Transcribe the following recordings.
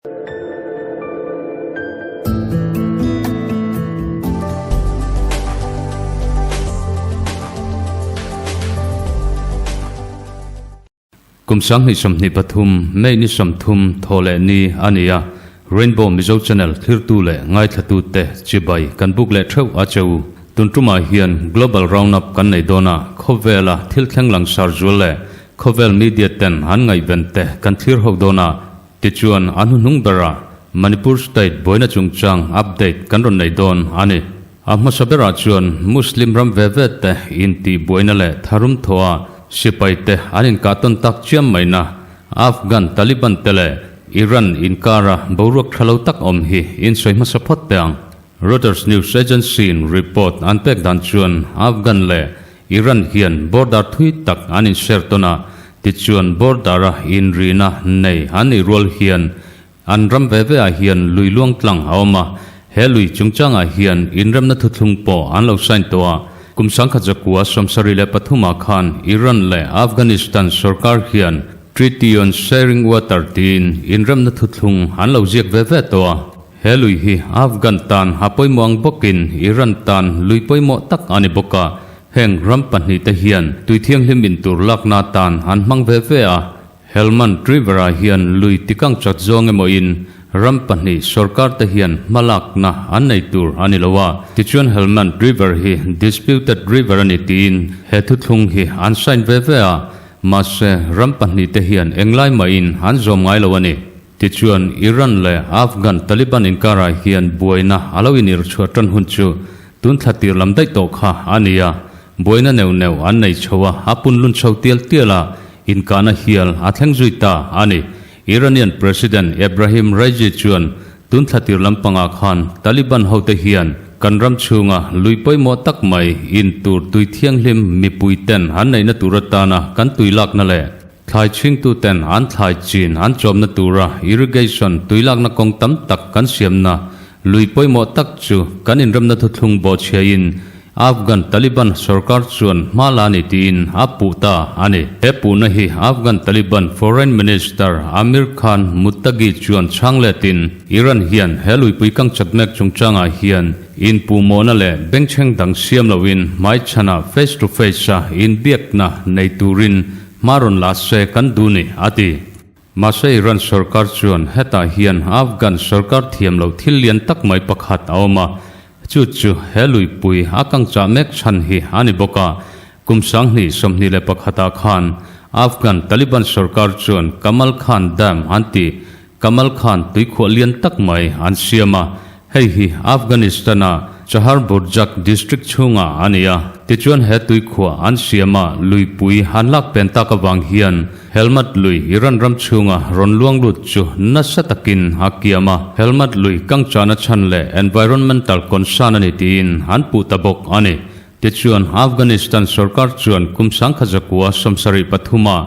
Kum 2023, May ni 30 thaw leh ni a ni a, Rainbow Mizo Channel thlirtu leh ngaithlatute chibai kan buk leh theuh a che u. Tun tumah hian Global Roundup kan nei dawn a, khawvela thil thleng langsar zual leh khawvel media ten an ngaihven te kan thlir ho dawn a, tichuan a hnuhnung berah Manipur State buaina chungchang update kan rawn nei dawn a ni. A hmasa berah chuan Muslim ram ve ve te intih buaina leh tharum thawha sipai te an inkah tawn tak chiam maina Afghan Taliban te leh Iran inkara boruak tha lo tak awm hi insawi hmasa phawt teh ang. Reuters news agency in report an pek dan chuan Afghan leh Iran hian border thui tak an inshare tawn a, tichuan border-a inrina nei an nih rual hian An ram ve ve ah hian lui luang tlang a awm a, he lui chungchangah hian inremna thuthlung pawh an lo sign tawh a. Kum 1943 ah khan Iran leh Afghanistan sorkar hian Treaty on Sharing Water tiin inremna thuthlung an lo ziak ve ve tawh a. He lui hi Afghan tan a pawimawh ang bawkin Iran tan lui pawimawh tak a ni bawk a, heng ram pahnihte hian tui thianghlim intur lakna atan an hmang ve ve a. Helmand River-ah hian lui tikang chat zawng emaw in ram pahnih sorkar te hian hmalakna an nei tur a ni lo a, tichuan Helmand River hi disputed river a ni tiin he thuthlung hi an sign ve ve a, mahse ram pahnih te hian englai mahin an zawm ngai lo a ni. Tichuan Iran leh Afghan Taliban inkarah hian buaina a lo inirchhuah tan hun chu tun thla tir lam daih tawh kha a ni a, Buaina neuh neuh an nei chho a, a punlun chho tial tial a, inkahna hial a thleng zui ta a ni. Iranian President Ebrahim Raisi chuan tun thla tir lampangah khan Taliban hote hian kan ram chhunga lui pawimawh tak mai in tur tui thianghlim mipui ten an neihna tur atana kan tui lakna leh thlai chhingtu ten an thlai chin an chawmna tura irrigation tui lakna kawng tam tak kan siamna lui pawimawh tak chu kan inremna thuthlung bawhchhiain Afghan Taliban sorkar chuan hma la ni tiin a puh ta a ni. He puhna hi Afghan Taliban Foreign Minister Amir Khan Muttaqi chuan chhang letin Iran hian he luipui kang chat mek chungchangah hian inpuhmawhna leh bengchheng dang siam loin hmaichhanah face to face a inbiakna nei turin hma rawn la se kan duh ni a ti. Mahse Iran sorkar chuan hetah hian Afghan sorkar thiam loh thil lian tak mai pakhat a awm a, chu chu he luipui a kangchah mek chhan hi a ni bawk a. Kum 2021 ah khan Afghan Taliban sorkar chuan Kamal Khan Dam an tih Kamal Khan tuikhuah lian tak mai an siam a, Hei hi Afghanistan-a Chahar Burjak district chhungah a ni a, tichuan he tuikhuah an siam a luipui an lak pen tak avang hian Helmand lui Iran ram chhunga rawn luang lut chu nasa takin a kiam a, Helmand lui kangchahna chhan leh environmental concern a ni tiin an puh ta bawk a ni. Tichuan Afghanistan sorkar chuan kum 1973 a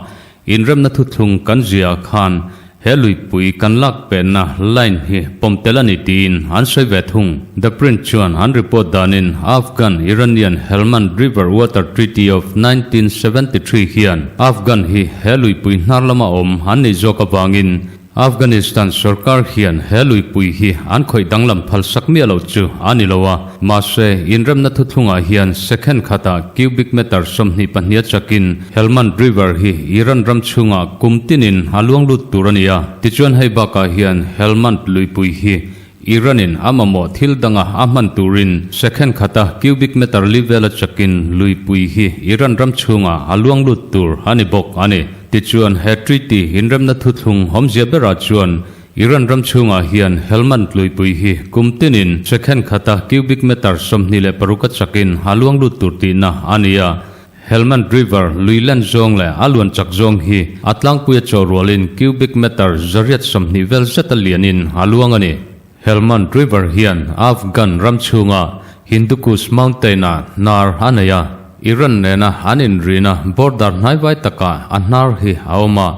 Inremna thuthlung kan ziah khan he luipui kan lak penna line hi pawm tel a ni tiin an sawi ve thung. The Print chuan an report danin Afghan Iranian Helmand River Water Treaty of 1973 hian Afghan hi he luipui hnar lama awm an nih zawk avangin Afghanistan sorkar hian he luipui hi an khawih danglam phal sak miah lo chu a ni lo a, mahse inremna thuthlungah hian second khatah cubic meter 22 a chakin Helmand River hi Iran ram chhungah kum tinin a luang lut tur a ni a, tichuan hei bakah hian Helmand luipui hi Iran-in a mamawh thil danga a hman turin second khata cubic meter li vela chakin luipui hi Iran ram chhungah a luang lut tur a ni bawk a ni. Tichuan he treaty inremna thuthlung awmzia berah chuan Iran ram chhungah hian Helmand luipui hi kum tinin second khata cubic meter 26 a chakin a luang lut tur tihna a ni a. Helmand River lui len zawng leh a luan chak zawng hi a tlangpuia chaw rualin cubic meter 120 vel zeta lianin a luang a ni. Helmand River hian Afghan ram chhunga Hindukush Mountain-ah hnar a nei a, Iran nena an inrina border hnaivai takah a hnar hi a awm a,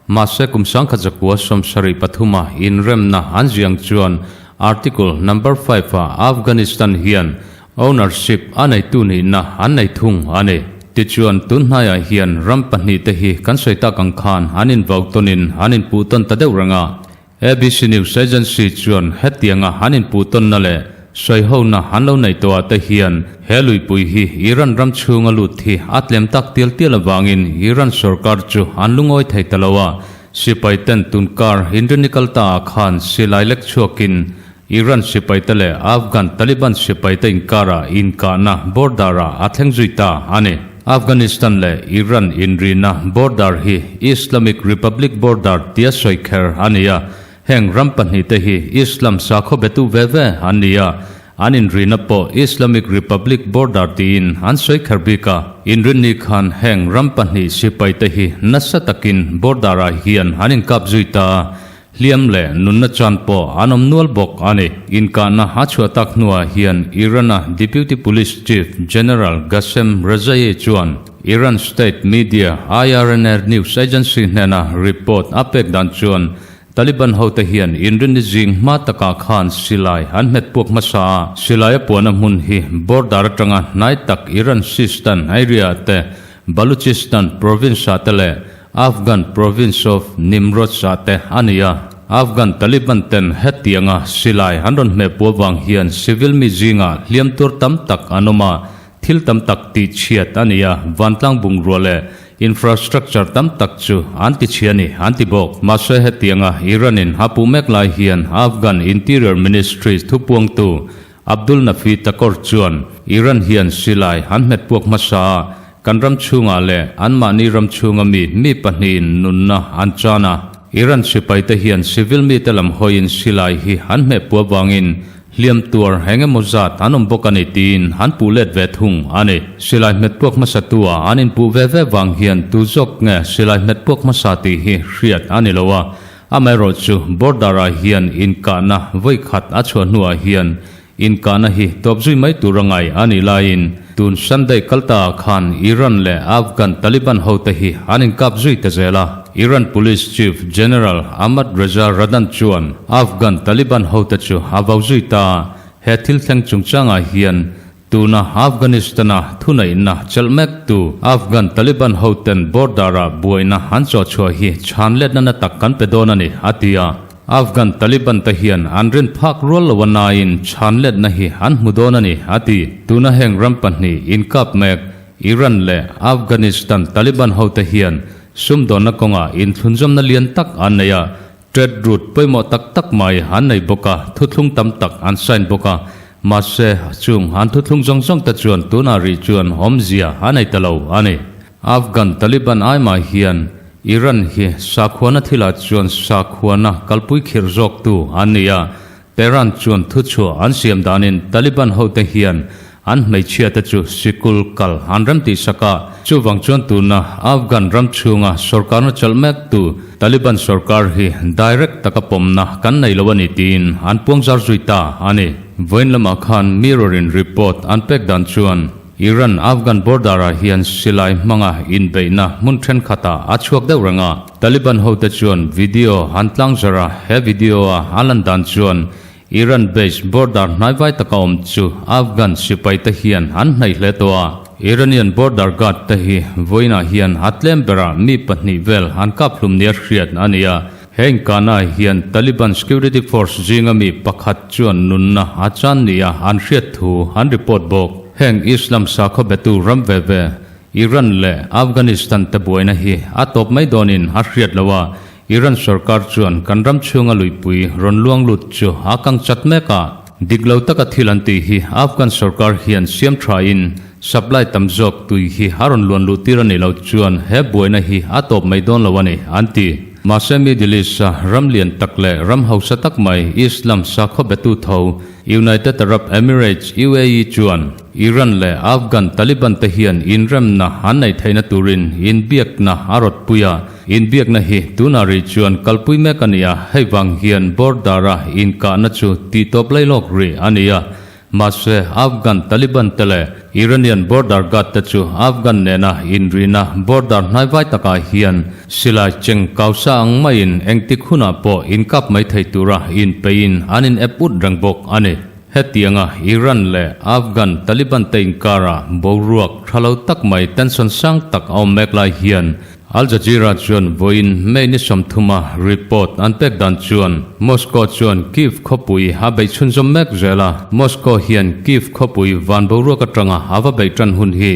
mahse kum 1973-a inremna an ziang chuan Article number five-ah Afghanistan hian Ownership a neitu nihna an nei thung a ni. Tichuan, tun hnaiah hian ram pahnih te hi kan sawi tak ang khan an invau tawnin an inpuh tawn ta deuh reng a. ABC News Agency chuan hetianga an inpuhtawnna leh sawihona an lo nei tawhah te hian he luipui hi Iran ram chhunga lut hi a tlem tak tial tial avangin Iran sorkar chu an lungawi thei ta lo a, sipai ten tunkar inrinni kal ta ah khan silai lek chhuakin Iran sipaite leh Afghan Taliban sipaite inkarah inkahna border-ah a thleng zui ta a ni. Afghanistan leh Iran inrina border hi Islamic Republic border tia sawi kher a ni a, heng ram pahnihte hi Islam sakhaw betu ve ve an ni a, an inrina pawh Islamic Republic border tiin an sawi kher bik a. Inrinni khan heng ram pahnih sipaite hi nasa takin border-ah hian an inkap zui ta a, Hliam leh nunna chan pawh an awm nual bawk a ni. Inkahna a chhuah tak hnuah hian Iran-a Deputy Police Chief General Ghasem Rezaei chuan Iran state media IRNA news agency hnena report a pek dan chuan Taliban hote hian inrinni zing hma takah khan silai an hmet puak hmasa a, silai a puahna hmun hi border atanga hnai tak Iran Sistan area-ah te Baluchistan province-ah te leh Afghan province of Nimroz-ah te a ni a. Afghan Taliban ten hetianga silai an rawn hmeh puah vang hian civil mi zingah hliam tur tam tak an awm a, thil tam tak tih chhiat a ni a, vantlang bungrua leh infrastructure tam tak chu an ti chhia a ni, an ti bawk. Mahse hetianga Iran-in a puh mek lai hian Afghan Interior Ministry thupuangtu Abdul Nafi Takor chuan Iran hian silai an hmet puak hmasa a, kan ram chhungah leh anmahni ram chhunga mi mi pahnihin nunna an chan a. Iran sipaite hian civil mite lam hawiin silai hi an hmeh puah vangin hliam tuar eng emaw zat an awm bawk a ni tiin an puh let ve thung a ni. Silai hmet puak hmasa tua an inpuh ve ve vang hian tu zawk nge silai hmet puak hmasa tih hi hriat a ni lo a, Amaherawhchu, border-ah hian inkahna vawi khat a chhuah hnuah hian inkahna hi tawp zui mai tur a ngai a nih laiin tun Sunday kal taah khan Iran leh Afghan Taliban hote hi an inkap zui ta zel a. Iran Police Chief General Ahmad Reza Radan chuan Afghan Taliban hote chu a vau zui ta a, he thil thleng chungchangah hian Tuna Afghanistan-a thuneihna chelh mektu Afghan Taliban hoten border-ah buaina an chawhchhuah hi chhan letna na tak kan pe dawn a ni, a ti a. Afghan Taliban te hian an rin phak rual lo a nain chhan letna hi an hmu dawn a ni, a ti. Tuna heng ram pahnih inkap mek Iran leh Afghanistan Taliban hote hian sumdawnna kawngah inthlunzawmna lian tak an nei a, Trade route pawimawh tak tak mai an nei bawk a, thuthlung tam tak an sign bawk a, mahse chung an thuthlung zawng zawng te chuan tunah rih chuan awmzia a nei ta lo a ni. Afghan Taliban ai mah hian Iran hi sakhuana thilah chuan sakhuana kalpui khirh zawktu an ni a, Tehran chuan thuchhuah an siam danin Taliban hote hian an hmeichhia te chu sikul kal an rem tih sak a, chuvang chuan tuna Afghan ram chhunga sorkarna chalh mektu Taliban sorkar hi direct taka pawmna kan nei lo a ni tiin an puangzar zui ta a ni. Vawiin lamah khan Mirror in report an pek dan chuan Iran Afghan border ah hian silai hmanga inbeihna hmun thenkhatah a chhuak deuh reng a. Taliban hote chuan video an tlangzar a, he video a a lan dan chuan Iran base border hnaivai taka awm chu Afghan sipai te hian an hnaih hle tawh a. Iranian border guard te hi vawiinah hian a tlem berah mi pahnih vel an kap hlum nia hriat a ni a. He inkahnaah hian Taliban security force zinga mi pakhat chuan nunna a chan nia an hriat thu an report bawk. Heng Islam sakhaw betu ram ve ve, Iran leh Afghanistan te buaina hi a tawp mai dawnin a hriat lo a, Iran sorkar chuan kan ram chhunga luipui rawn luang lut chu a kang chat mek a. Dik lo taka thil an tih hi Afghan sorkar hian siam thain supply tam zawk tui hi a rawn luan luh tir a nih loh chuan he buaina hi a tawp mai dawn lo a ni, an ti. Mahse Middle East-a ram lian tak leh ram hausa tak mai Islam sakhaw betu tho United Arab Emirates, UAE, chuan Iran leh Afghan Taliban te hian inremna an neih theihna turin inbiakna a rawtpui a. Inbiakna hi tunah rih chuan kalpui mek a ni a, hei vang hian border-a inkahna chu tihtawp lailawk rih a ni a. Mahse, Afghan Taliban te leh Iranian border guard te chu Afghan nena inrihna border hnaivai takah hian silai cheng kausa ang maiin engtik hunah pawh inkap mai thei tura inpeiin an in ep ut reng bawk a ni. Hetianga Iran leh Afghan Taliban te inkara boruak tha lo tak mai tension sang tak a awm mek lai hian. Al Jazeera chuan vawiin May ni 30 a report an pek dan chuan Moscow chuan Kyiv khawpui a beih chhunzawm mek zel a. Moscow hian Kyiv khawpui van boruak atanga a va beih tan hun hi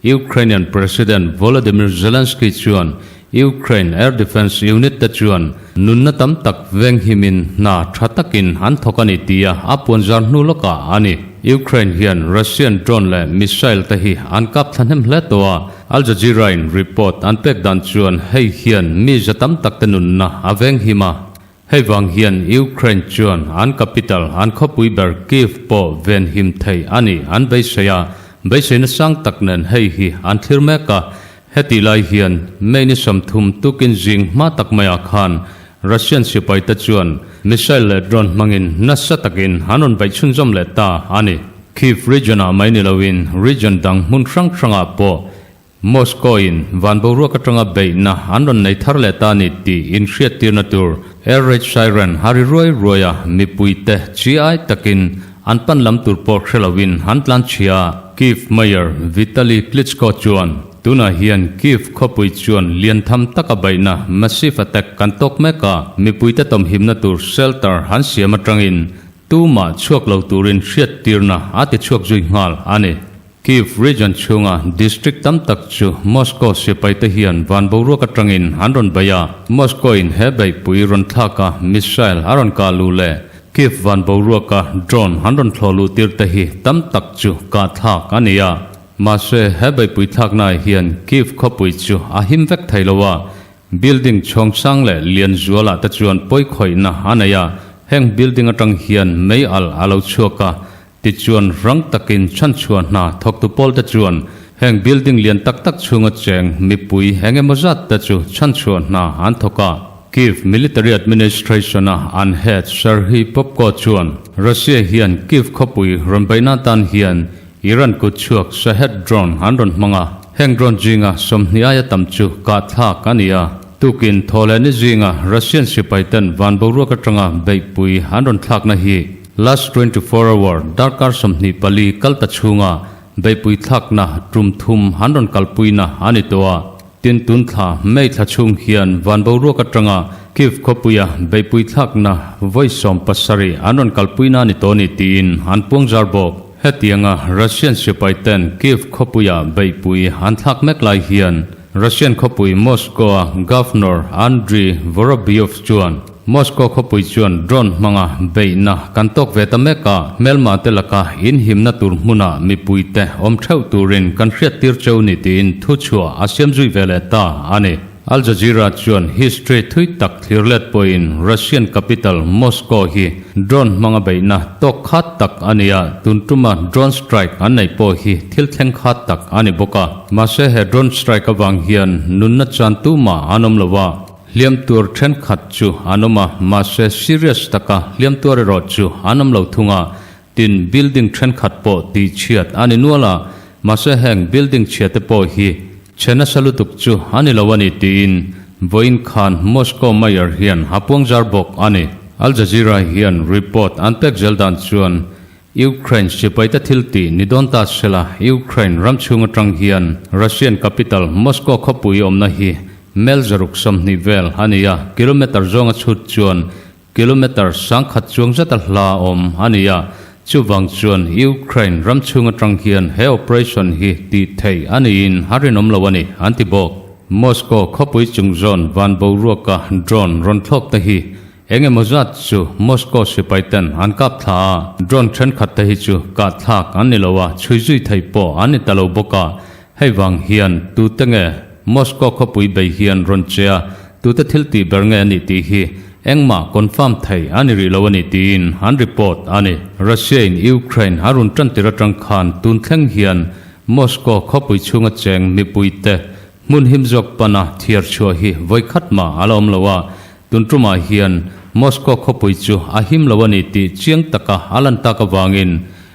Ukrainian President Volodymyr Zelensky chuan Ukraine Air Defence Unit te chuan nunna tam tak venghimin hna tha takin an thawk a ni tia a puanzar hnu lawkah a ni. Ukraine hian Russian drone leh missile te hi an kap thla hnem hle tawh a, Al Jazeera in report an pek dan chuan hei hian mi za tam tak te nunna a venghim a. Hei vang hian Ukraine chuan an capital, an khawpui ber Kyiv pawh venhim thei a ni an beisei a, beiseina sang tak nen hei hi an thlir mek a. Hetih lai hian May ni 30 tukin zing hma tak maiah khan Russian sipai te chuan missile leh drone hmangin nasa takin an rawn beih chhunzawm leh ta a ni. Kyiv region-ah mai ni loin region dang hmun hrang hrangah pawh Moscow-in van boruak atanga beihna an rawn nei thar leh ta a ni tih inhriattirna tur air raid siren a ri ruai ruai a, mipuite chi ai takin an pan lam tur pawh hre loin an tlan chhia. Kyiv Mayor Vitali Klitschko chuan, Tunah hian Kyiv khawpui chuan lian tham taka beihna massive attack kan tawk mek a, mipuite tawmhimna tur shelter an siam atangin tumah chhuak lo turin hriattirna a ti chhuak zui nghal a ni. Kyiv region chhunga district tam tak chu Moscow sipaite hian van boruak atangin an rawn bei a, Moscow-in he beihpui rawn thlaka missile a rawn kah luh leh Kyiv van boruaka drone an rawn thlawh luh tir te hi tam tak chu kah thlak a ni a. Mahse, he beihpui thlaknaah hian Kyiv khawpui chu a him vek thei lo a, Building chhawng sang leh lian zualah te chuan pawi khawihna a nei a, heng building atang hian mei alh a lo chhuak a, tichuan rang takin chhanchhuah hna thawktu pawl te chuan heng building lian tak tak chhunga cheng mipui eng emaw zat te chu chhanchhuah hna an thawk a. Kyiv Military Administration-a an head Serhiy Popko chuan Russia hian Kyiv khawpui rawn beihna atan hian Iran kut chhuak Shahed drone an rawn hmang a, heng drone zinga 20 aia tam chu kah thlak a ni a. Tukin thaw leh ni zinga Russian sipai ten van boruak atanga beihpui an rawn thlakna hi last 24 hour darkar 24 kal ta chhunga beihpui thlakna tum thum an rawn kalpuina a ni tawh a. Tin, tun thla May thla chhung hian van boruak atanga Kyiv khawpuia beihpui thlakna vawi 17 an rawn kalpuina a ni tawh a ni tiin an puang zar bawk. Hetianga Russian sipai ten Kyiv khawpuia beihpui an thlak mek lai hian Russian khawpui Moscow-a Governor Andriy Vorobyov chuan Moscow khawpui chuan drone hmanga beihna kan tawk ve ta mek a, hmelma te laka inhimna tur hmunah mipuite awm theuh turin kan hriattir cheu ni tiin thuchhuah a siam zui ve leh ta a ni. Al Jazeera chuan history thui tak thlir let pawhin Russian capital Moscow hi drone hmanga beihna tawk khat tak a ni a, tun tuma drone strike an neih pawh hi thil thleng khat tak a ni bawk a. Mahse he drone strike avang hian nunna chan tumah an awm lo a, hliam tur thenkhat chu an awm a, mahse serious taka hliam tuar erawh chu an awm lo thung a, tin building thenkhat pawh tihchhiat a ni nual a, mahse heng building chhia te pawh hi Chhe nasa lutuk chu a ni lo a ni tiin vawiin khan Moscow Mayor hian a puangzar bawk a ni. Al Jazeera hian report an pek zel dan chuan Ukraine sipaite thil tih ni dawn ta sela Ukraine ram chhung atang hian Russian capital Moscow khawpui awmna hi mel 120 vel a ni a, kilometer zawnga chhut chuan Kilometre 1000 chuang zeta hla awm a ni a, chuvang chuan Ukraine ram chhung atang hian he operation hi tih theih a niin a rinawm lo a ni, an ti bawk. Moscow khawpui chung zawn van boruaka drone rawn thlawk te hi eng emaw zat chu Moscow sipai ten an kap thla a, drone thenkhat te hi chu kah thlak an ni lo a, chhui zui theih pawh an ni ta lo bawk a, hei vang hian tute nge Moscow khawpui bei hian rawn che a, Tute thil tih ber nge a nih tih hi engmah confirm thei a ni rih lo a ni tiin an report a ni. Russia in Ukraine a run tan tir atang khan tun thleng hian Moscow khawpui chhunga cheng mipuite hmun him zawk pana thiar chhuah hi vawi khat mah a la awm lo a, tun tumah hian Moscow khawpui chu a him lo a ni tih chiang taka a lan tak avangin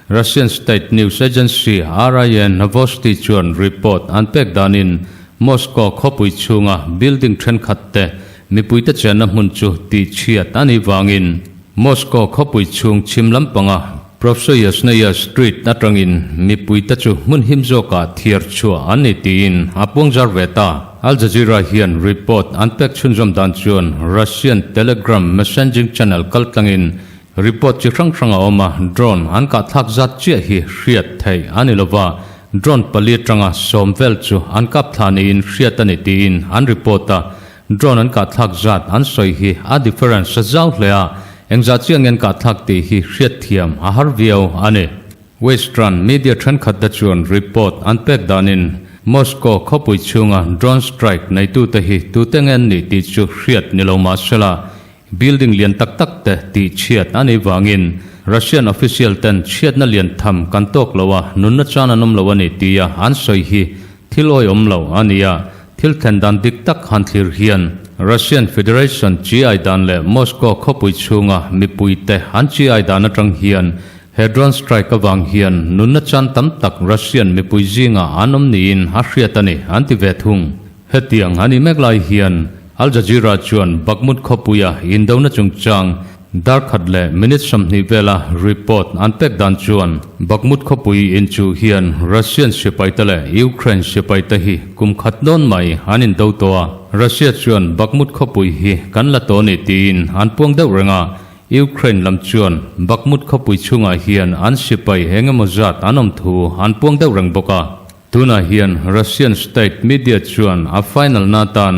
Russian state news agency RIA Novosti chuan report an pek danin Moscow khawpui chhunga building thenkhat te mipuite chenna hmun chu tihchhiat a nih vangin Moscow khawpui chhung chhim lampanga Profsoyuznaya Street atangin mipuite chu hmun him zawkah thiar chhuah an ni tiin a puangzar ve ta. Al Jazeera hian report an pek chhunzawm dan chuan Russian Telegram messaging channel kaltlangin report chi hrang hrang a awm a, drone an kahthlak zat chiah hi hriat theih a ni lova, drone pali atanga sawm vel chu an kap thla niin hriat a ni tiin an report a. Drone an kahthlak zat an sawi hi a difference a zau hle a, engzah chiah nge an kahthlak tih hi hriatthiam a har viau a ni. Western media thenkhat te chuan report an pek danin Moscow khawpui chhunga drone strike neitute hi tute nge an nih tih chu hriat ni lo mah sela building lian tak tak te tih chhiat a nih vangin Russian official ten chhiatna lian tham kan tawk lo a, nunna chan an awm lo a ni tia an sawi hi Thil awihawm lo a ni a, thil thlen dan dik tak han thlir hian Russian Federation chi-ai dan leh Moscow khawpui chhunga mipuite an chi-ai dan atang hian he drone strike avang hian nunna chan tam tak Russian mipui zingah an awm niin a hriat a ni, an ti ve thung. Hetiang a nih mek lai hian Al Jazeera chuan Bakhmut khawpuia indona chungchang Darkhat leh minute 20 vela report an pek dan chuan Bakhmut khawpui inchuh hian Russian sipaite leh Ukraine sipaite hi kum khat dawn mai an indo tawh a. Russia chuan Bakhmut khawpui hi kan la tawh ni tiin an puang deuh reng a, Ukraine lam chuan Bakhmut khawpui chhungah hian an sipai eng emaw zat an awm thu an puang deuh reng bawk a. Tunah hian Russian state media chuan a final na tan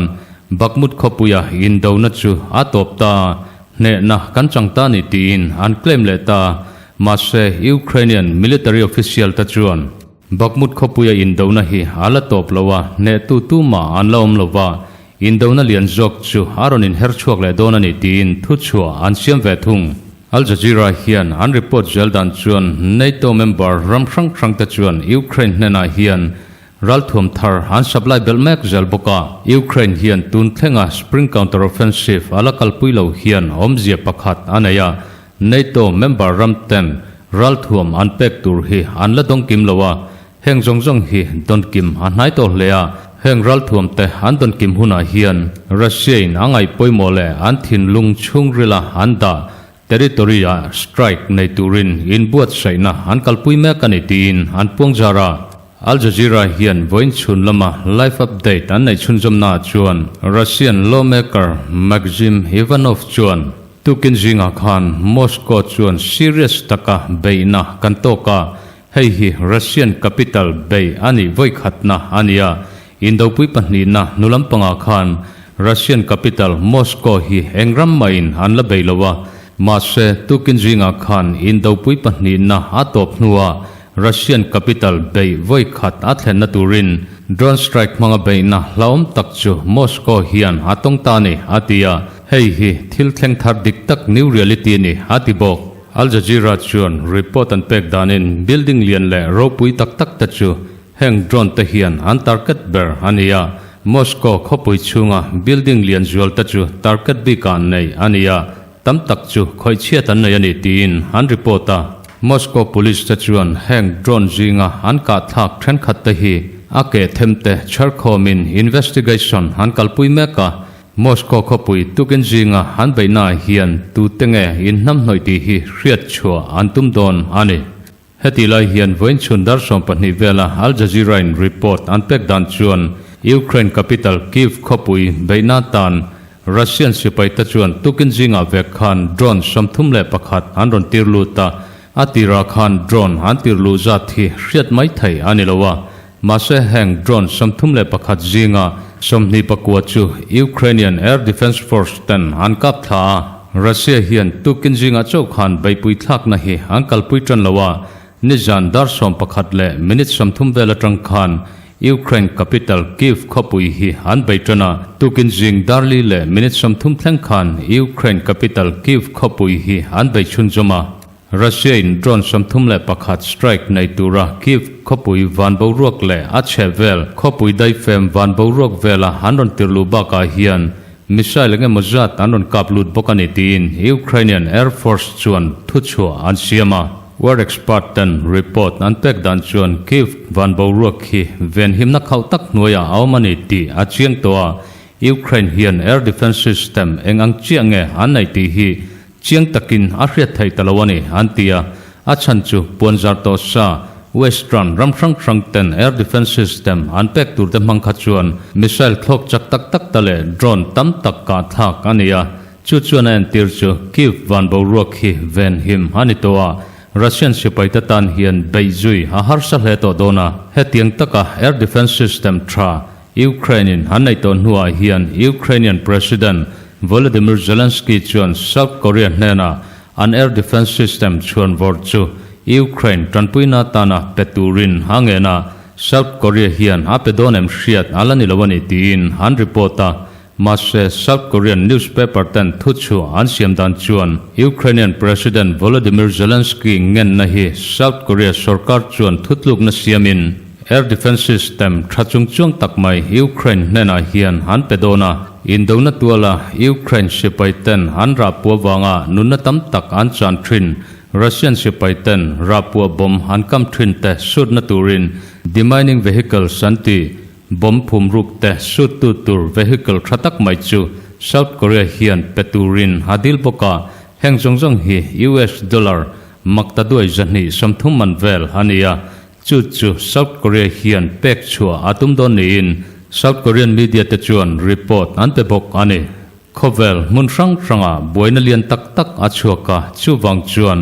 Bakhmut khawpuia indona chu a tawp ta, hnehna kan chang ta ni tiin an claim leh ta. Mahse, Ukrainian military official te chuan Bakhmut khawpuia indona hi a la tawp lo a, hnehtu tumah an la awm lo va, Indona lian zawk chu a rawn inher chhuak leh dawn a ni tiin thuchhuah an siam ve thung. Al Jazeera hian an report zel dan chuan NATO member ram hrang hrang te chuan Ukraine hnenah hian ralthuam thar an supply belh mek zel bawk a. Ukraine hian tun thlenga spring counter-offensive a la kalpui lo hian awmzia pakhat a nei a, NATO member ram ten ralthuam an pek tur hi an la dawng kim lo a, Heng zawng zawng hi dawn kim a hnai tawh hle a, heng ralthuam te an dawn kim hunah hian Russia in a ngaih pawimawh leh an thinlung chhungrila an dah territory ah strike nei turin inbuatsaihna an kalpui mek a ni tiin an puang zar a. Al Jazeera hian vawiin chhun lama live update an neih chhunzawmnaah chuan Russian lawmaker Maxim Ivanov chuan tukin zingah khan Moscow chuan serious taka beihna kan tawk a, Hei hi Russian capital bei a nih vawi khatna a ni a, Indopui pahnihna hnu lampangah khan Russian capital Moscow hi eng ram mahin an la bei lo a, mahse tukin zingah khan Indopui pahnihna a tawp hnua Russian capital bei vawi khat a thlenna turin drone strike hmanga beihna hlauhawm tak chu Moscow hian a tawng ta a ni, a ti a, hei hi thil thleng thar dik tak new reality a ni, a ti bawk. Al Jazeera chuan report an pek danin building lian leh ropui tak tak te chu heng drone te hian an target ber a ni a, Moscow khawpui chhunga building lian zual te chu target bikah neih a ni a, tam tak chu khawihchhiat an nei a ni tiin an report a. Moscow police te chuan heng drone zinga an kahthlak thenkhat te hi a keh them te chharkhawmin investigation an kalpui mek a, Moscow khawpui tukin zinga an beihnaah hian tute nge inhnamhnawih tih hi hriat chhuah an tum dawn a ni. Hetih lai hian vawiin chhun dar 12 vela Al Jazeera-in report an pek dan chuan Ukraine capital Kyiv khawpui beihna tan Russian sipaite chuan tukin zingah vek khan drone 31 an rawn tir lut a, a tirah khan drone an tir luh zat hi hriat mai thei a ni lo a, Mahse heng drone 31 zinga 29 chu Ukrainian Air Defence Force ten an kap thla a, Russia hian tukin zingah chauh khan beihpui thlakna hi an kalpui tan lo a, nizan dar 11 leh minute 30 vel atang khan Ukraine capital Kyiv khawpui hi an bei tan a, tukin zing dar li leh minute 30 thleng khan Ukraine capital Kyiv khawpui hi an bei chhunzawm a. Russia in drone 31 strike nei tura Kyiv khawpui van boruak leh a chheh vel khawpui daifem van boruak vela an rawn tir luh bakah hian missile eng emaw zat an rawn kap lut bawk a ni tiin Ukrainian Air Force chuan thuchhuah an siam a. War expert ten report an pek dan chuan Kyiv van boruak hi venhimna khauh tak hnuaiah a awm a ni tih a chiang tawh a, Ukraine hian air defence system eng ang chiah nge an neih tih hi Chiang takin a hriat theih ta lo a ni, an ti a. A chhan chu puanzar tawh sa Western ram hrang hrang ten air defence system an pek tur te hmang kha chuan missile thlawk chak tak tak ta leh drone tam tak kah thlak a ni a. Chu chuan a entir chu Kyiv van boruak hi ven him a ni tawh a, Russian sipai te tan hian beih zui a harsa hle tawh dawn a. Hetiang taka air defence system tha Ukraine-in an neih tawh hnuah hian Ukrainian President Volodymyr Zelensky chuan South Korea hnenah an air defence system chhuan vawrh chu Ukraine tanpuina atana pe turin a ngen a, South Korea hian a pe dawn em hriat a la ni lo a ni tiin an report a. Mahse, South Korean newspaper ten thuchhuah an siam dan chuan Ukrainian President Volodymyr Zelensky ngenna hi South Korea sorkar chuan thutlukna siamin air defence system tha chungchuang tak mai Ukraine hnenah hian an pe dawn a, indona tuala Ukraine sipai ten an rahpuah vanga nunna tam tak an chan thin Russian sipai ten rahpuah bomb an kam thin te sutna turin demining vehicles an ti. Bomb phum ruk te sut tu tur vehicle tha tak mai chu South Korea hian pe turin a dil bawk a, heng zawng zawng hi US dollar makta duai 230 man vel a ni a, chu chu South Korea hian pek chhuah a tum dawn niin South Korean media te chuan report an pe bawk a ni. Khawvel hmun hrang hrangah buaina lian tak tak a chhuak a, chuvang chuan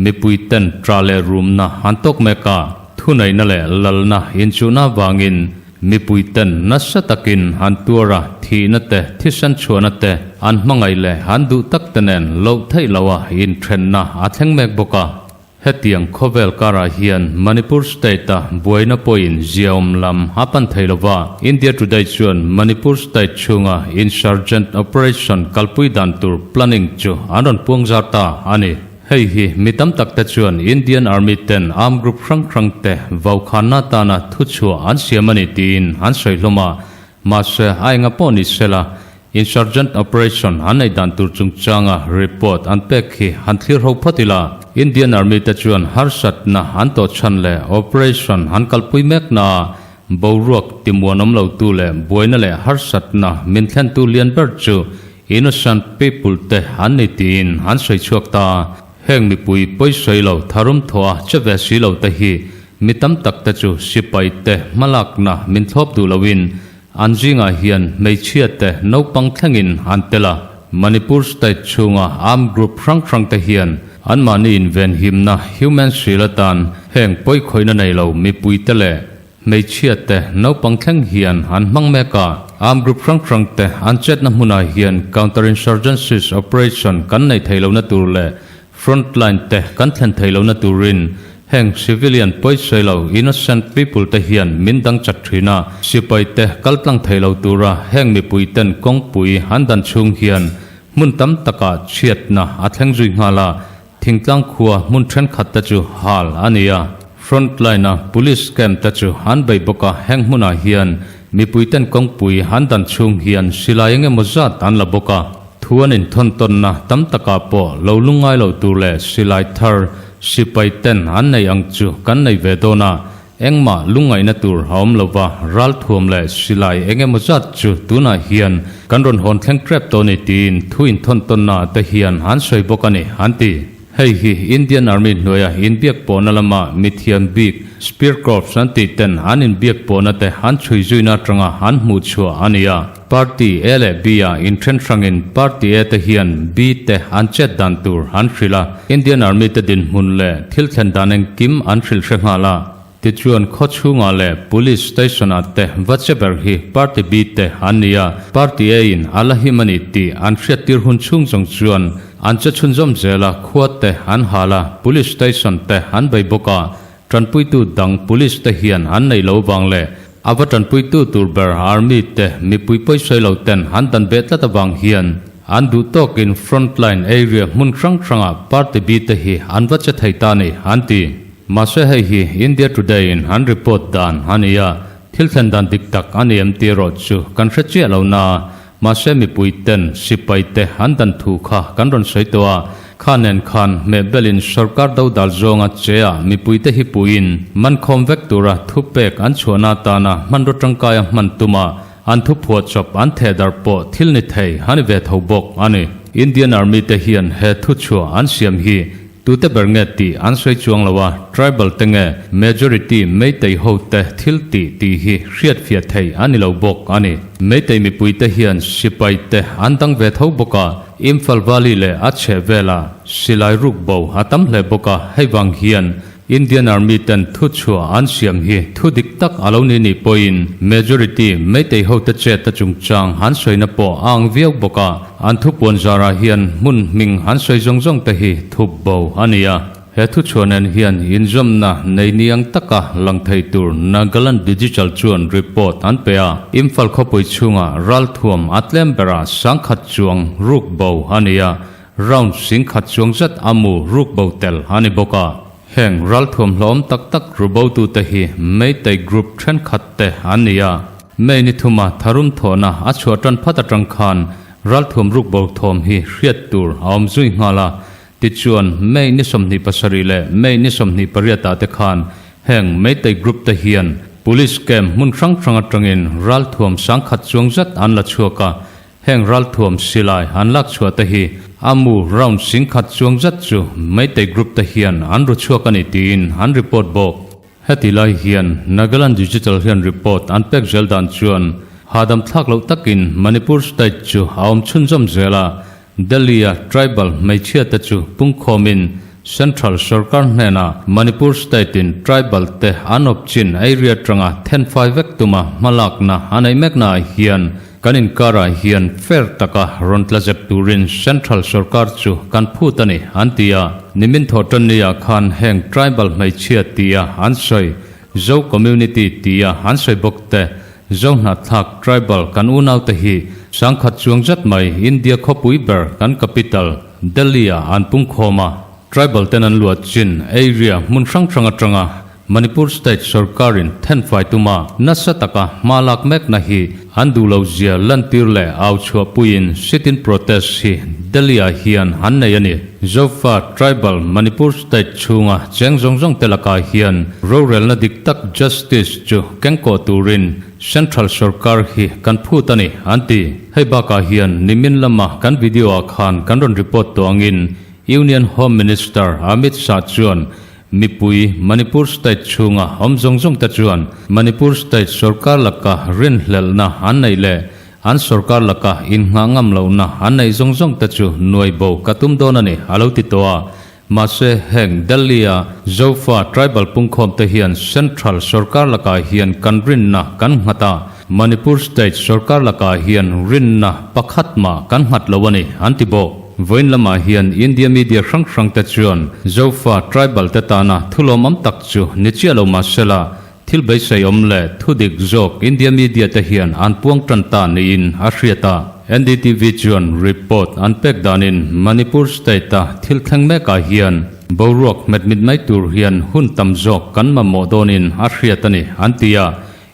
mipui ten tra leh rumna an tawk mek a, thuneihna leh lalna inchuhna avangin mipui ten nasa takin an tuar a, thihna te, thisen chhuahna te, an hmangaih leh an duh tak te nen loh theih loha inthenna a thleng mek bawk a. Hetiang khawvel karah hian Manipur state-a buaina pawhin ziaawm lam a pan thei lo va, India Today chuan Manipur state chhunga insurgent operation kalpui dan tur planning chu an rawn puang zar ta a ni. Hei hi mi tam tak te chuan Indian Army ten armed group hrang hrang te vaukhanna atana thuchhuah an siam a ni tiin an sawi hlawm a, Mahse, a enga pawh ni sela, Insurgent operation an neih dan tur chungchanga report an pek hi han thlir ho phawt ila. Indian Army te chuan harsatna an tawh chhan leh operation an kalpui mek naah boruak timuanawm lotu leh buaina leh harsatna min thlentu lian ber chu innocent people te an ni tiin an sawi chhuak ta. Heng mipui pawisawi lo tharum thawh a che ve si lo te hi Mi tam tak te chu sipai te hmalakna min thlawp duh loin an zingah hian hmeichhia te naupang thlengin an tel a. Manipur state chhunga armed group hrang hrang te hian anmahni invenhimna human shield atan heng pawikhawihna nei lo mipui te leh hmeichhia te naupang thleng hian an hmang mek a. Armed group hrang hrang te an chetna hmunah hian counter-insurgencies operation kan neih theih lohna tur leh Frontline te kan thlen thei lohna turin heng civilian pawisawi lo innocent people te hian min dang chat thin a, sipai te kal tlang thei lo tura heng mipui ten kawngpui an dan chhung hian hmun tam takah chhiatna a thleng zui nghal a, thingtlang khua hmun thenkhat te chu hal a ni a. Frontline a police camp te chu an bei bawk a, heng hmunah hian mipui ten kawngpui an dan chhung hian silai engemaw zat an la bawk a. Thu an inthawn tawnna tam takah pawh lo lungngai lo tur leh silai thar sipai ten an nei ang chu kan nei ve dawn a, engmah lungngaihna tur a awm lo va, ralthuam leh silai eng emaw zat chu tunah hian kan rawn hawn thleng tep tawh a ni tiin thu inthawn tawnna te hian an sawi bawk a ni, an ti. Hei hi Indian Army hnuaia inbiak pawhna lama mithiam bik Spear Corps an tih ten an inbiak pawhna te an chhui zuina atanga an hmuh chhuah a ni a. Party A leh B ah inthen hrangin Party A te hian B te an chet dan tur an hrilh a, Indian Army te dinhmun leh thil thlen dan engkim an hrilh hre nghal a. Tichuan khaw chhungah leh Police Station ah te va che ber hi Party B te an ni a, Party A in a la him a ni tih an hriattir hun chhung zawng chuan an che chhunzawm zel a, khua te an hal a, Police Station te an bei bawk a, tanpuitu dang Police te hian an neih lo vang leh a va tanpuitu tur ber Army te mipui pawisawi lo ten an dan beh tlat avang hian an duh tawkin frontline area hmun hrang hrangah Party B te hi an va che thei ta a ni, an ti. Mahse hei hi India Today in an report dan a ni a, thil thlen dan dik tak a ni em tih erawh chu kan hre chiah lo na, mahse mipui ten sipai te an dan thu kha kan rawn sawi tawh a, kha nen khan hmehbelin sorkar dodal zawnga che ah mipui te hi puiin mankhawm vek tura thupek an chhuahna atana hmanraw tangkaia hman tuma an thu phuahchawp an thehdarh pawh thil ni thei a ni ve tho bawk a ni. Indian Army te hian he thuchhuah an siam hi. Tute ber nge tih an sawi chuang lo a, tribal te nge majority Meitei ho te thil tih tih hi hriatfiah theih a ni lo bawk a ni. Meitei mipui te hian sipai te an dang ve tho bawk a, Imphal Valley leh a chheh velah silai ruk bo a tam hle bawk a, hei vang hian Indian Army ten thu chhuah an siam hi thu dik tak a lo ni nih pawhin majority Meitei hote chet a chungchang an sawina pawh a ang viau bawk a, an thu puan zarah hian hmun hming an sawi zawng zawng te hi thup bo a ni a. He thu chhuah nen hian inzawmna nei niang taka lang thei tur Nagaland Digital chuan report an pe a, Imphal khawpui chhungah ralthuam a tlem berah sangkhat chuang ruk bo a ni a, Round singkhat chuang zet a mu ruk bo tel a ni bawk a. Heng ralthuam hlawm tak tak rubotute hi Meitei group thenkhat te an ni a. May ni thuma tharum thawhna a chhuah tan phat atang khan ralthuam ruk bo thawm hi hriat tur a awm zui nghal a. Tichuan, May ni 27 leh May ni 28 ah te khan heng Meitei group te hian Police camp hmun hrang hrang atangin ralthuam sangkhat chuang zet an la chhuak a. Heng ralthuam silai an lak chhuah te hi a mu round singkhat chuang zet chu Meitei group te hian an ru chhuak a ni tiin an report bawk. Heti lai hian Nagaland Digital hian report an pek zel dan chuan hahdam thlak loh takin Manipur state chu a awm chhunzawm zel a, Delhi-a tribal hmeichhia te chu pungkhawmin Central sorkar hnenah Manipur state-in tribal te an awp chin area atanga thenfai vek tuma hmalakna a neih meknaah hian kan inkarah hian fair taka rawn tla zep turin Central sorkar chu kan phut a ni, an ti a. Nimin thawhtanniah khan heng tribal hmeichhia tia an sawi, Zo community tia an sawi bawk te, Zo hnahthlak tribal kan unaute hi sangkhat chuang zet mai India khawpui ber kan capital Delhi-ah an pungkhawm a. Tribal ten an luah chin area hmun hrang hrang atanga Manipur state sorkarin thenfai tuma nasa taka hma lak mekna hi an duh lo zia lantir leh au chhuahpuiin sit-in protest hi Delhi-ah hian an nei a ni. Zofa tribal Manipur state chhunga cheng zawng zawng te lakah hian rorelna dik tak justice chu kengkawh turin Central sorkar hi kan phut a ni, an ti. Hei bakah hian nimin lama kan video-ah khan kan rawn report tawh angin Union Home Minister Amit Shah chuan mipui Manipur state chhunga awm zawng zawng te chuan Manipur state sorkar laka rinhlelhna an neih leh an sorkar laka innghah ngam lohna an neih zawng zawng te chu nuai bo ka tum dawn a ni, a lo ti tawh a. Mahse, heng Delhi-a Zofa tribal pungkhawm te hian Central sorkar lakah hian kan rinna kan nghat a, Manipur state sorkar lakah hian rinna pakhat mah kan nghat lo a ni, an ti bawk. Vawiin lamah hian India media hrang hrang te chuan Zofa tribal te tana thulawmawm tak chu ni chiah lo mahsela, Thil beisei awm leh thu dik zawk India media te hian an puang tan ta niin a hriat a. NDTV chuan report an pek danin Manipur state-a thil thleng mekah hian boruak hmet mit mai tur hian hun tam zawk kan mamawh dawnin a hriat a ni, an ti a.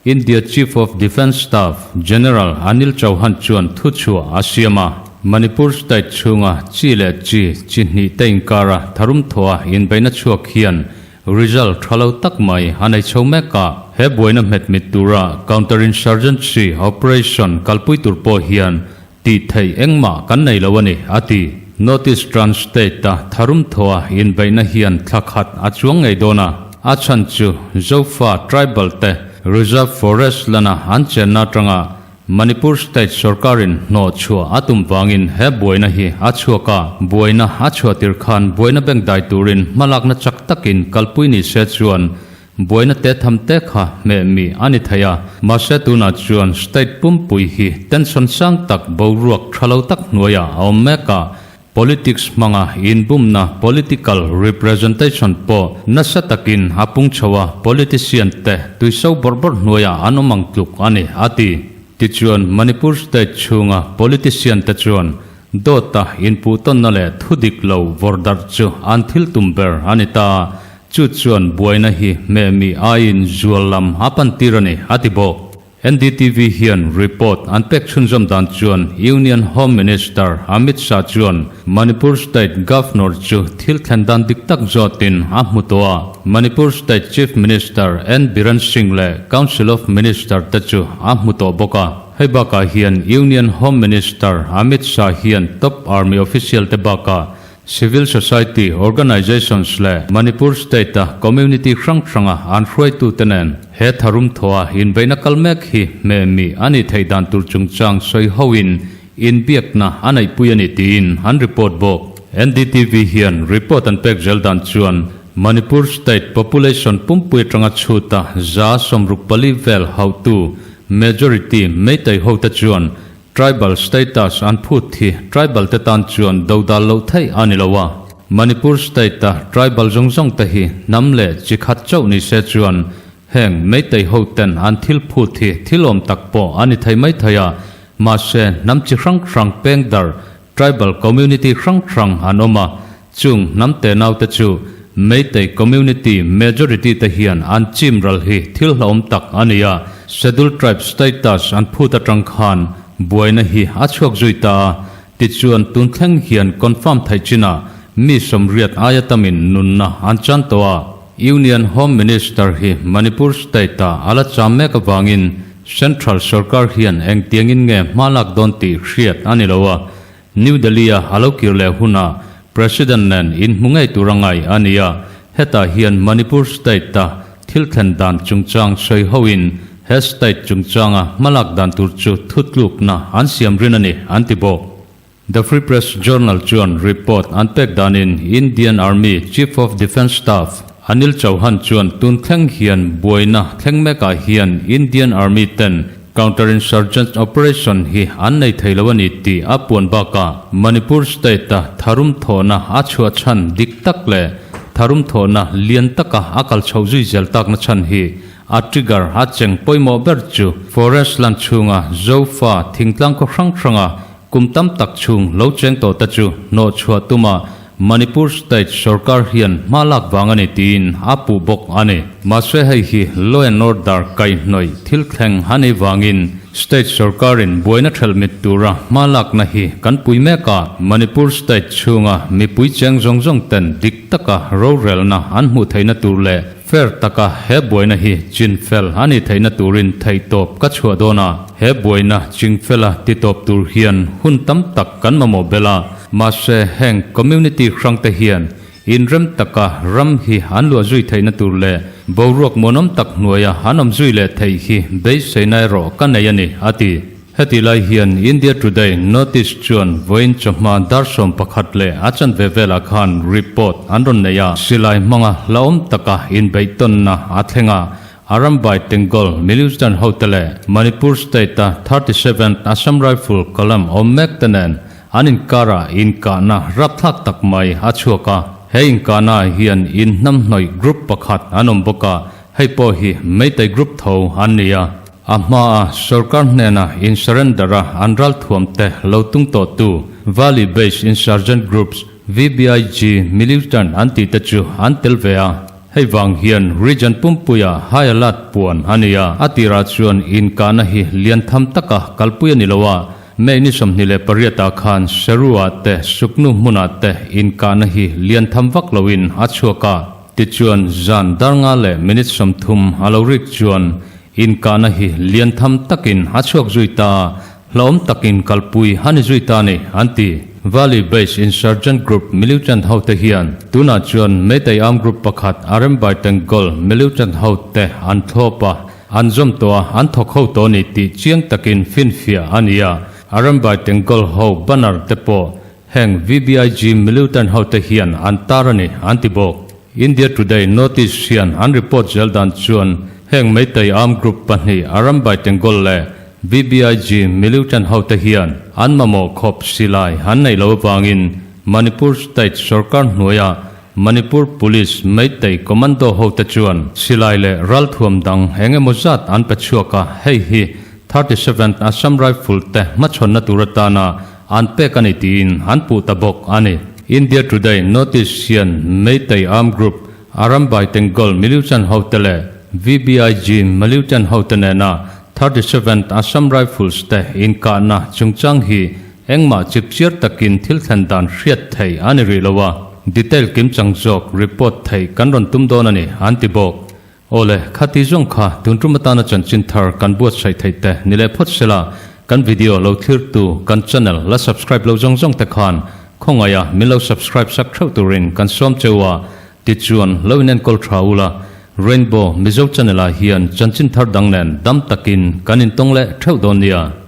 India Chief of Defence Staff General Anil Chauhan chuan thuchhuah a siam a. Manipur state chhunga chi leh chi chi hnih te inkara tharum thawha inbeihna chhuak hian Result tha lo tak mai a nei chho mek a, he buaina hmet mit tura counter insurgency operation kalpui tur pawh hian tih theih engmah kan nei lo a ni, a ti. North Eastern State-a tharum thawha inbeihna hian thla khat a chuang ngei dawn a, a chhan chu Zofa tribal te reserve forest lana an chenna atanga Manipur state sorkarin hnawh chhuah a tum vangin he buaina hi a chhuak a, buaina a chhuah tir khan buaina bank dai turin hmalakna chak takin kalpui ni se chuan buaina te tham te kha hmeh mi a ni thei a, mahse tunah chuan state pumpui hi tension sang tak boruak tha lo tak hnuaiah a awm mek a, Politics hmanga inbumna, political representation, pawh nasa takin a pung chho a, politician te tuiso bawrh bawrh hnuaiah an awm ang tluk a ni, a ti. Tichuan, Manipur state chhunga politician te chuan dawta inpuhtawnna leh thudik lo vawrhdarh chu an thil tum ber a ni ta, chu chuan buaina hi hmehmi aiin zual lam a pantir a ni, a ti bawk. NDTV hian report an pek chhunzawm dan chuan Union Home Minister Amit Shah chuan Manipur State Governor chu thil thlen dan dik tak zawtin a hmu tawh a. Manipur State Chief Minister N Biren Singh leh Council of Minister te chu a hmu tawh bawk a. Hei bakah hian Union Home Minister Amit Shah hian top army official te bakah. Civil society organizations leh Manipur state-a community hrang hranga an hruaitute nen he tharum thawha inbeihna kal mek hi hmeh mi a nih theih dan tur chungchang sawi hoin inbiakna a neihpui a ni tiin an report bawk. NDTV hian report an pek zel dan chuan Manipur state population pumpui atanga chhuta 64 vel hauhtu majority Meitei hote chuan Tribal status an phut hi tribal te tan chuan dodal loh theih a ni lo a. Manipur state a tribal zawng zawng te hi hnam leh chi khat chauh ni se chuan heng Meitei ho ten an thil phut hi thil awm tak pawh a ni thei mai thei a, mahse hnam chi hrang hrang peng dar tribal community hrang hrang an awm a, chung hnam te nau te chu Meitei community majority te hian an chim ral hi thil hlauhawm tak a ni a, Scheduled Tribe status an phut atang khan buaina hi a chhuak zui ta a, tichuan tun thleng hian confirm theih chinah mi 80 aia tamin nunna an chan tawh a. Union Home Minister hi Manipur state-ah a la cham mek avangin Central sorkar hian engtiangin nge hma lak dawn tih hriat a ni lo a, New Delhi-a a lo kir leh hunah President nen inhmu ngei tur a ngaih a ni a, hetah hian Manipur state-a thil thlen dan chungchang sawi hoin he state chungchanga hmalak dan tur chu thutlukna an siam rin a ni, an ti bawk. The Free Press Journal chuan report an pek danin Indian Army Chief of Defence Staff Anil Chauhan chuan tun thleng hian buaina thleng mekah hian Indian Army ten Counter-insurgent operation hi an nei thei lo a ni tih a puan bakah Manipur state-a tharum thawhna a chhuah chhan dik tak leh tharum thawhna lian taka a kal chhoh zui zel takna chhan hi a trigger a cheng pawimawh ber chu forest land chhunga Zofa thingtlang khaw hrang hranga Kum tam tak chhung lo cheng tawh te chu hnawh chhuah tuma Manipur state sorkar hian hma lak vang a ni tiin a puh bawk a ni. Mahse hei hi law and order kaihhnawih thil thleng a nih vangin state sorkarin buaina thelh mit tura hma lakna hi kan pui mek a, Manipur state chhunga mipui cheng zawng zawng ten dik taka rorelna an hmuh theihna tur leh Fair taka he buaina hi chinfel a nih theihna turin theihtawp ka chhuah dawn a, he buaina chingfela titawp tur hian hun tam tak kan mamawh belh a, mahse heng community hrangte hian inrem taka ram hi an luah zui theihna tur leh boruak muanawm tak hnuaia an awm zui leh theih hi beiseina erawh ka nei a ni, a ti. Heti lai hian India Today notice chuan vawiin chawhma dar 11 leh a chanve velah khan report an rawn nei a, silai hmanga hlauhawm taka inbeihtawnna a thleng a, Arambai Tengol Miliustan hote leh Manipur State-a 37th Assam Rifle column awm mek te nen an inkarah inkahna rapthlak tak mai a chhuak a, he inkahnaah hian inhnamhnawih group pakhat an awm bawk a, hei pawh hi Meitei group tho an ni a. A hmaa sorkar hnena in surrender a an ralthuam te lo tung tawhtu Valley Based Insurgent Groups, VBIG, militant an tih te chu an tel ve a. Hei vang hian region pumpuia high alert puan a ni a, a tirah chuan inkahna hi lian tham taka kalpui a ni lo a, May ni 28 ah khan Serua te Suknu hmunah te inkahna hi lian tham vak loin a chhuak a, tichuan zan dar nga leh minute 30 a lo rik chuan Inkahna hi lian tham takin a chhuak zui ta a, hlauhawm takin kalpui a ni zui ta a ni, an ti. Valley based insurgent group militant hote hian tunah chuan Meitei armed group pakhat Arembai Tengol militant hote an thlawp a, an zawm tawh a, an thawk ho tawh a ni tih chiang takin finfiah a ni a. Arembai Tengol ho banner te pawh heng VBIG militant hote hian an tar a ni, an ti bawk. India Today notice hian an report zel dan chuan heng Meitei armed group pahnih Arambai Tengol leh VBIG militant hote hian an mamawh khawp silai an neih loh avangin Manipur state sorkar hnuaia Manipur Police Meitei commando hote chuan silai leh ralthuam dang eng emaw zat an pe chhuak a, hei hi 37th Assam Rifle te hmachhawnna tur atana An pek a ni tiin an puh ta bawk a ni. India Today notice hian Meitei armed group Arambai Tengol militant hote leh VBIG militant hote nena 37th Assam Rifles te inkahna chungchang hi engmah chipchiar takin thil thlen dan hriat theih a ni rih lo a, detail kimchang zawk report theih kan rawn tum dawn a ni, an ti bawk. Awle, khati zawng kha tun tum atana chanchin thar kan buatsaih theih te ni leh phawt sela, kan video lo thlirtu kan channel la subscribe lo zawng zawng te khan Khawngaiha min lo subscribe sak theuh turin kan sawm cheu a, tichuan lo inenkawl tha ula, Rainbow Mizo channel ah hian chanchin thar dang nen dam takin kan intawng leh theuh dawn nia.